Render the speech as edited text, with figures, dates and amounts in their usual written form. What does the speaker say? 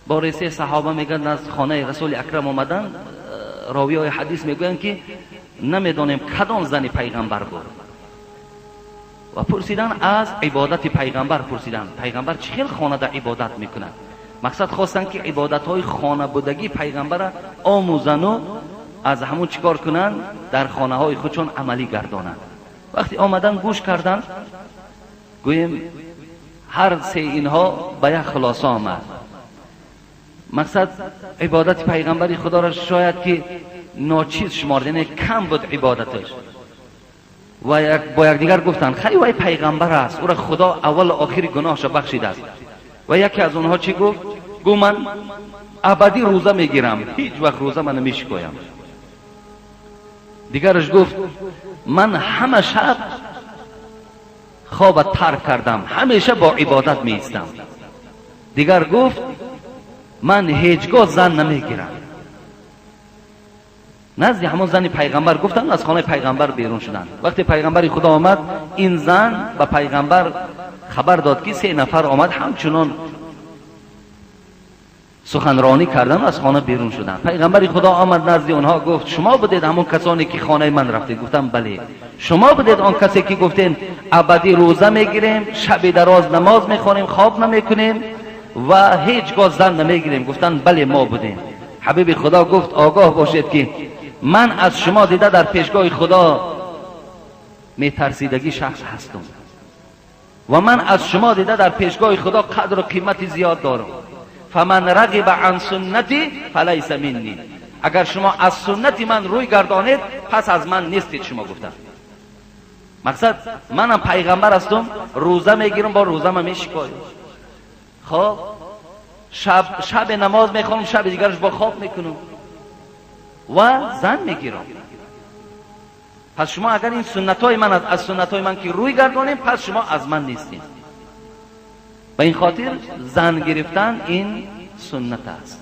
Бори се саҳоба мегӯянд, аз хонаи Расули Акрам омаданд, ровиҳои ҳадис мегӯянд, ки намедонем кадом зани пайғамбар буд. Ва пурсидан аз ибодати пайғамбар, пурсидан пайғамбар чӣ хел хонада ибодат мекунад. Мақсад хостанд, ки ибодатҳои хонабудагии пайғамбара омӯзану аз ҳамун чӣ кор кунанд, дар хонаҳои худшон амалӣ гардонанд. Вақте омадан гӯш карданд, гӯем ҳар се инҳо ба як хулоса омад. Мақсад ибодати пайғамбари худоро шояд ки ночиз шуморд, яъне кам буд ибодаташ. Ва бо якдигар гуфтанд, хай вай пайғамбар аст, ӯро Худо аввалу охири гуноҳашро бахшидааст. Ва яке аз онҳо чӣ гуфт? Гӯ ман абадӣ рӯза мегирам, ҳеҷ вақт рӯза ман намешикоям. Дигараш гуфт, ман ҳама шаб хоба тарк кардам, ҳамеша бо ибодат меистам. Дигар гуфт, ман ҳеҷ гоҳ зан намегирам. Назди ҳамон зани пайғамбар гуфтанд, аз хонаи пайғамбар берун шуданд. Вақте пайғамбари Худо омад, ин зан ба пайғамбар хабар дод, ки се нафар омад, ҳамчунон суханронӣ кардан, аз хона берун шуданд. Пайғамбари Худо омад назди онҳо, гуфт, шумо будед ҳамон касоне ки хонаи ман рафтед? Гуфтам, бале. Шумо будед он касе ки гуфтем абадӣ рӯза мегирем, шаби дароз намоз мехонем, хоб намекунем ва ҳеҷ гоҳ зан намегирем? Гуфтанд, бале, мо будем. Ҳабиби Худо гуфт, огоҳ бошед, ки ман аз шумо дида дар пешгоҳи Худо метарсидагӣ шахс ҳастам ва ман аз шумо дида дар пешгоҳи Худо қадру қимати зиёд дорам. Фаман рағиба ан суннати фалайса минни. Агар шумо аз суннати ман рӯй гардонед, пас аз ман нестед шумо, гуфтанд. Мақсад, манам пайғамбар ҳастам, рӯза мегирам, бо рӯзама мешикоям. Хоб, шаб шабе намоз мехонам, шаби дигараш бо хоб мекунам ва зан мегирам. Пас шумо агар ин суннатҳои ман аз суннатҳои ман ки рӯй гардонем, пас шумо аз ман нестед. Ба ин хотир зан гирифтан ин суннат аст.